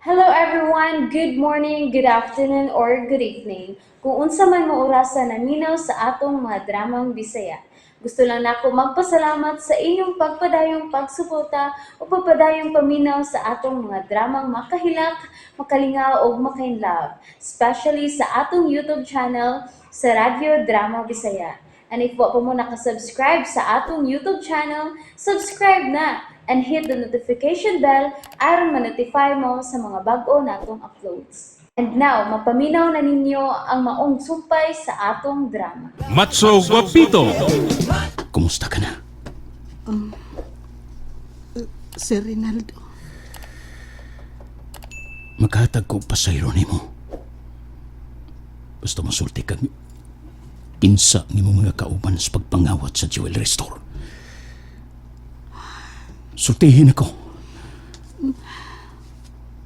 Hello everyone! Good morning, good afternoon, or good evening. Kung unsa man mo orasa naminaw sa atong mga dramang Bisaya. Gusto lang nako magpasalamat sa inyong pagpadayong pagsuporta o pagpadayong paminaw sa atong mga dramang makahilak, makalingaw ug makainlove, especially sa atong YouTube channel sa Radyo Drama Bisaya. And if wa pa mo nakasubscribe sa atong YouTube channel, subscribe na and hit the notification bell aron ma-notify mo sa mga bag-o natong uploads. And now, mapaminaw na ninyo ang maong sumpay sa atong drama. Matso Guapito. Kumusta ka na? Sir Rinaldo. Maghatag ko pasayro nimo. Basta masulti kag kinsa nimo mga kauban sa pagpangawat sa jewelry store. Sultihin ako.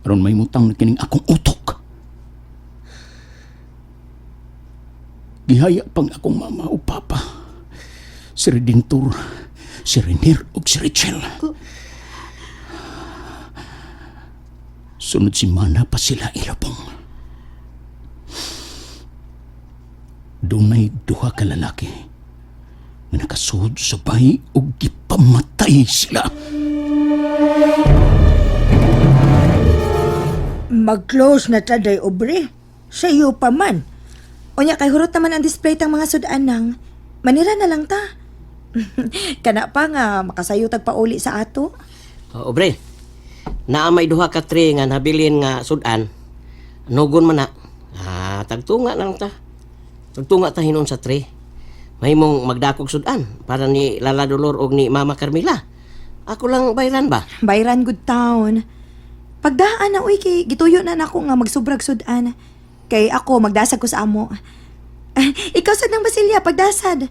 Aron may mutang na kining akong utok. Gihaya pang akong mama o papa. Si Redentor, si Renier ug si Rachel. Sunod si Mana pa sila ilabong. Dunay duha ka lalaki nga nakasuod sa bahay ug gipamatay sila. Mag-close na ta day, Obre. Sa iyo pa man. Unya kay hurot naman ang display tang mga sudan nang. Manira na lang ta. Kana pa nga makasayo tag pauli sa ato. Oh, Obre, naa may duha ka tray nga nabilin nga sudan. Nugon man na. Ah, tagtunga na lang ta. Tagtunga ta hinon sa tray. Mahimong magdakog sudan para ni Lala Dolor og ni Mama Carmela. Ako lang bayran ba? Bayran good town. Pagdaan na uy kay gituyo na nako nga magsubrag sudan. Kay ako magdasag ko sa amo. Ikaw sad ng Basilya pagdasad.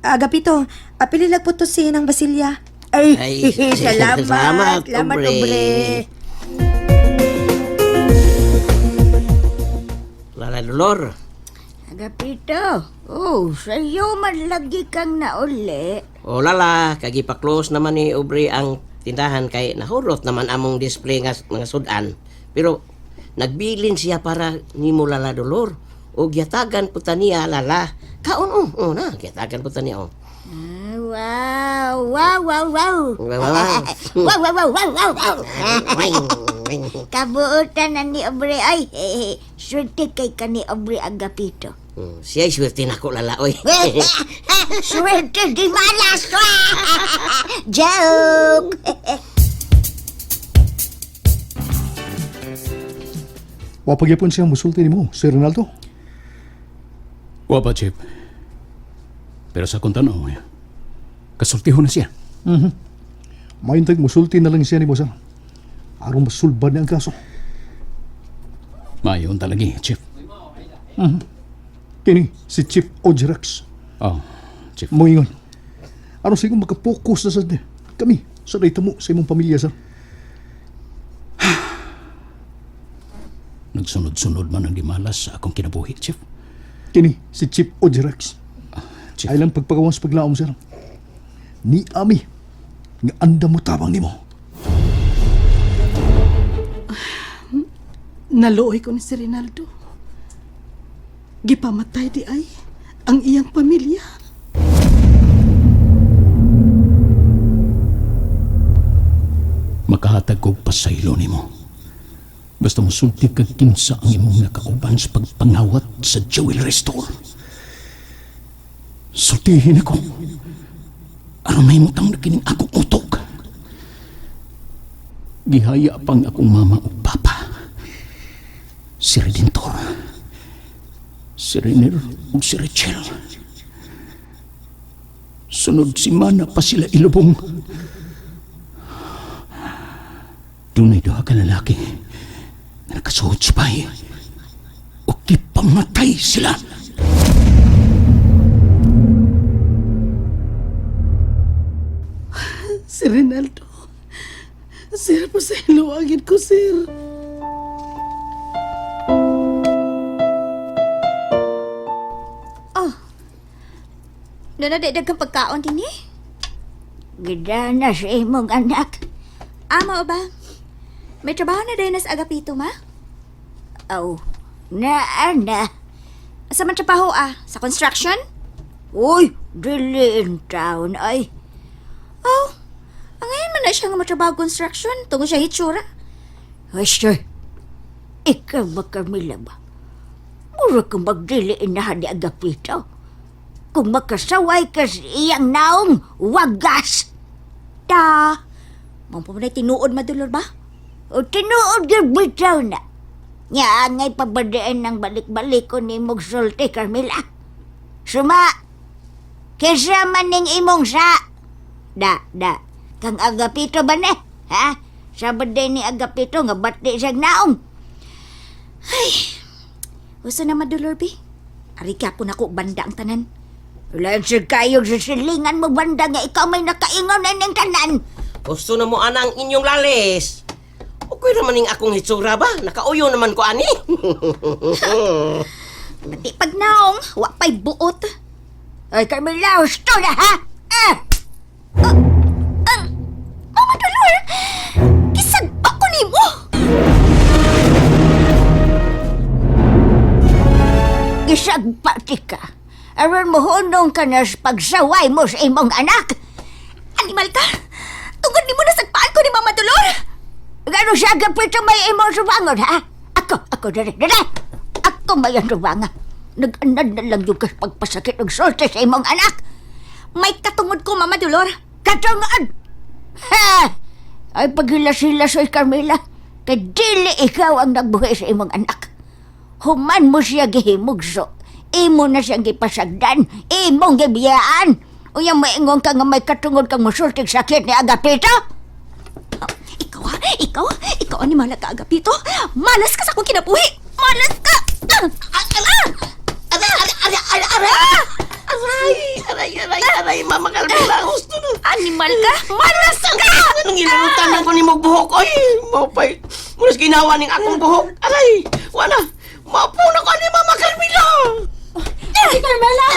Agapito, apili lang po to si ng Basilya. Ay, Ay, salamat. salamat, Salamat, Obre. Obre. Lala Dolor. Agapito, oh, sa iyo man lagi kang nauli. O Lala, kagipa-close naman ni Obre ang tindahan kay nahurot naman among display nga mga sudan. Pero nagbilin siya para nimo Lala Dolor. O giyatagan po ta niya Lala. Kaon oh, oh na, giyatagan po ta niya oh. Ah, wow, wow, wow, wow. Wow, wow, wow. Wow, wow, wow, wow, wow, wow. Kabuutan na ni Obre ay. Swerte kay ka ni Obre Agapito. Siya swerte nako Lala oy. Swerte di malas. Joke. Wa pagyapon siya musulti nimo, Sir Ronaldo. Wa pa, Chief. Pero sa akong tanaw, kasultihon na siya. Mayuntag musulti na lang siya nimo, sir. Aron masulbad niya ang kaso. Mayon talaga, Chief. Kini si Chief Ojerax. Oh, Chief. Moingon. Aron sa imong makapokus na sad kami sa mo sa imong pamilya, sir. Nagsunod-sunod man ang gimalas sa akong kinabuhi, Chief. Kini si Chief Ojerax. Chief. Ay lang pagpagawas paglaom, sir. Ni ami nga andam mo tabang nimo. Naluoy ko ni si Rinaldo. Gipamatay di ay ang iyang pamilya. Makahatag og pasaylo nimo. Basta musulti kag kinsa ang imong nakauban sa pagpangawat sa jewelry store. Sultihin ako. Aron may mutang na kining akong utok. Gihaya pang akong mama ug papa. Si Redentor. Si Renner ug si Rachel. Sunod si Mana pa sila ilubong. Dunay duha ka lalaki na nakasuot sa bahay o gipamatay sila. Si Rinaldo. Sir, pasaylo ko, sir. Oh. Doon na di daghang pagkaon dinhi. Gidana sa imong anak. Ama ba? May trabaho na din na sa Agapito, ma? Aw, naa na. Asa man trabaho ah? Sa construction? Uy, dili in town ay. Oh, ang ngayon man na siya nga matrabaho construction tungod siya hitsura. Hester, ikaw ba Carmela ba? Mura kang magdili inahan ni Agapito. Kung makasaway ka sa iyang naong, wagas! Ta, mampo mo na tinuod madulor ba? O tinuod yung bitaw na. Nya angay pabadaan ng balik-balik ko ni mong sulti, Carmela. Suma, kesa man ning imong sa. Da, da, kang Agapito ba ne? Ha? Sabad din ni Agapito nga bati siyang naong. Gusto na madulor, bi? Ari kya po nako banda ang tanan. Wala sa kayo sa silingan mo banda nga ikaw may nakaingon na ning tanan. Gusto na mo ana ang inyong lalis. Okay naman ning akong hitsura ba? Nakauyo naman ko ani. Pati pag naong, wa pa'y buot. Ay, Carmela, husto na ha? Ah! Mama Dolor! Kisagpa ko nimo! Gisagpati ka. Aron mo hunong ka na sa pagsaway mo sa imong anak. Animal ka! Tungod nimo nasagpaan ko ni Mama Dolor! Gano siya gapito may imong subangon, ha? Ako, ako, dere, dere. Ako may ang subanga. Nag-anad na lang yung kas pagpasakit ng sulti sa imong anak. May katungod ko, Mama Dolor! Katungod! Ha! Ay, paghilas-hilas, oy, Carmela. Kay dili ikaw ang nagbuhi sa imong anak. Human mo siya gihimugso. Imo na siyang gipasagdan. Imong gibiyaan. Unya maingon ka nga may katungod kang musultig sakit ni Agapito? Ikaw ha? Ikaw? Ikaw animal ka, Agapito! Malas ka sa akong kinabuhi! Malas ka! Ah! Ah! Ah! Aray, aray, aray, aray, aray! Aray, aray, aray, aray, Mama Carmela, gusto na. Animal ka! Malas ka! Anong ilalutan ko ni mong buhok? Ay, maupay. Mulas ginawa ning akong buhok. Aray, wala. Maupo na ko ni Mama Carmela. Ate Carmela!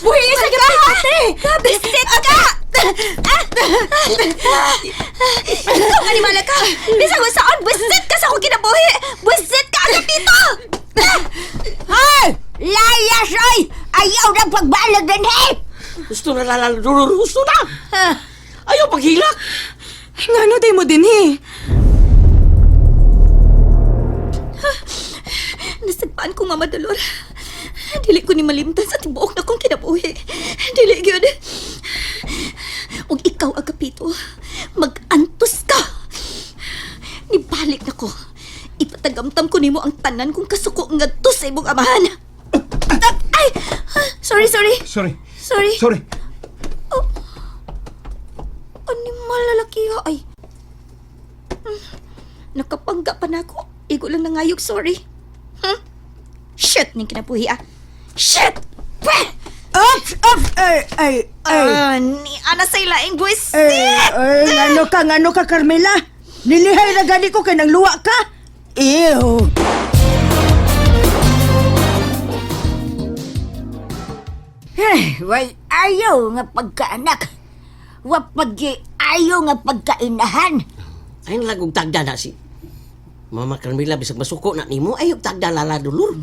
Buhi sa gabi, ate! Bisit ka! Ikaw, animal ka! Bisag mo saan, busit ka sa akong kinabuhi! Busit ka, Agapito! Ay! Layas, oy! Ayaw ng pagbalag din, he! Gusto na lala, durur, gusto na. Ayaw paghilak. Ngano day mo din eh? Nasagpaan ko, Mama Dolor. Dili ko ni malimtan sa tibuok na kong kinabuhi. Dili gyud. Ug ikaw, Agapito, mag-antos ka. Nibalik na ko. Ipatagamtam ko nimo ang tanan kong kasuko ngadto sa imong amahan. Ay! Sorry, sorry. Sorry. Sorry. Sorry. Animal lalaki ha, ay. Nakapangga pa na ako. Igo lang nangayog, sorry. Shit, ning kinabuhi ah. Shit! Pweh! Ops, ops, ay, ay, ay. Ah, ni ana sa ilaing buwis. Ay, ay, ngano ka, Carmela? Nilihay na gani ko kay nang luwa ka. Ew. Ay, way ayaw nga pagkaanak. Wa pagi ayaw nga pagkainahan. Ay, nalagog tagda na si Mama Carmela, bisag masuko na nimo. Ay, og tagda lala dulur.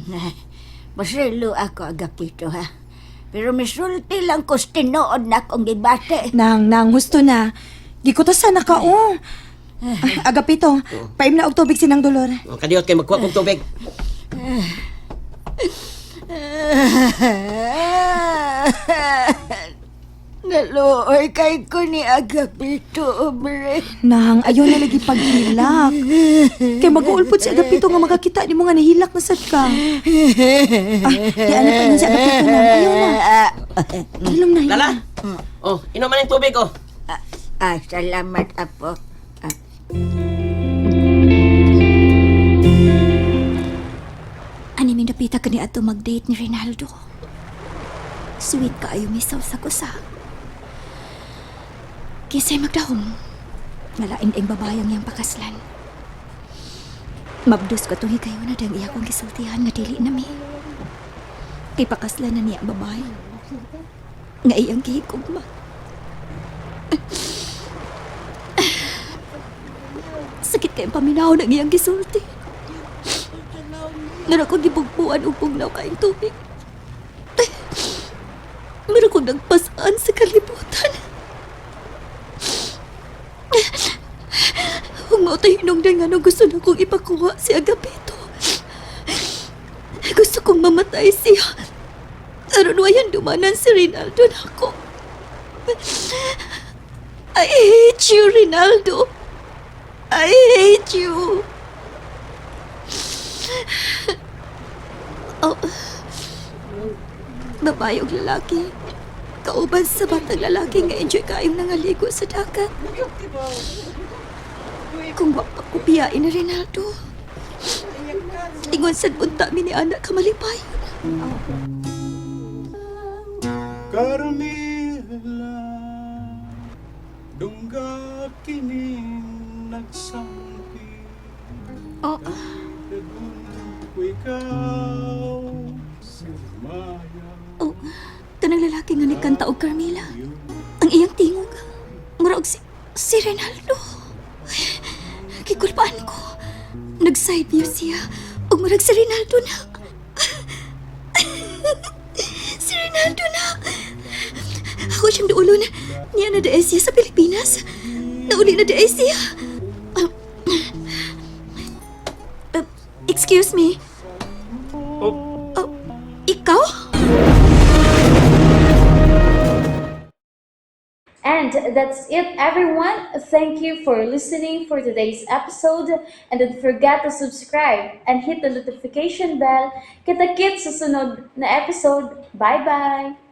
Masilo ako, Agapito, ha? Pero misulti lang ko sa tinuod na akong gibate. Nang, nang, husto na. Gikutosan na ka, oh. Ah, Agapito, paim na og tubig sinang Dolor. O, Kadiyot kay magkuha kong tubig. Naluoy kay ko ni Agapito, obre. Nang, ayaw na lagi paghilak. Kay mag-uulpod si Agapito nga makakita ni mo nga nahilak na sad ka. Ah, di ano pa yun si Agapito nang. Ayaw na. Hilom na, hilom. Lala. Oh, inom man yung tubig, oh. Ah, salamat, Apo. Ah. Ani mi napita kani ato mag-date ni Rinaldo. Sweet kaayo misaw sa kusa. Kisay magdahom. Nalain ang babayang iyang pakaslan. Mabdos ko itong higayon na dang iya kong gisultihan nga dili nami. Kay pakaslan na niya ang babae. Nga iyang gihigugma. Sakit Kay paminaw ng iyang gisulti. Mura kong gibugbuan og bugnaw kaayong tubig. Mura kong nagpasaan sa kalibutan. Ug mao tay hinungdan nga gusto na kong ipakuha si Agapito. Gusto kong mamatay siya. Aron wayan dumanan si Rinaldo nako. I hate you, Rinaldo. I hate you. Oh. Babae og lalaki. Kauban sa batang lalaki nga enjoy kaayong nangaligo sa dagat. Kung wa pa ko biyain ni Rinaldo. Ingon sad unta mi ni anak kamalipayon. Carmela, dungga kining nagsampi. Oh. Ko ikaw sa maya. Oh, kanang lalaki nga nikanta og Carmela. Ang iyang tingog. Mura og si Rinaldo. Ay, gikulpaan ko. Nag-side view siya. Ug murag si Rinaldo na. Si Rinaldo na. Ako siyang duolon. Niya na diay siya sa Pilipinas. Nauli na diay siya. Excuse me. Oh, ikaw? And that's it, everyone. Thank you for listening for today's episode. And don't forget to subscribe and hit the notification bell. Kita-kits sa sunod na episode. Bye-bye!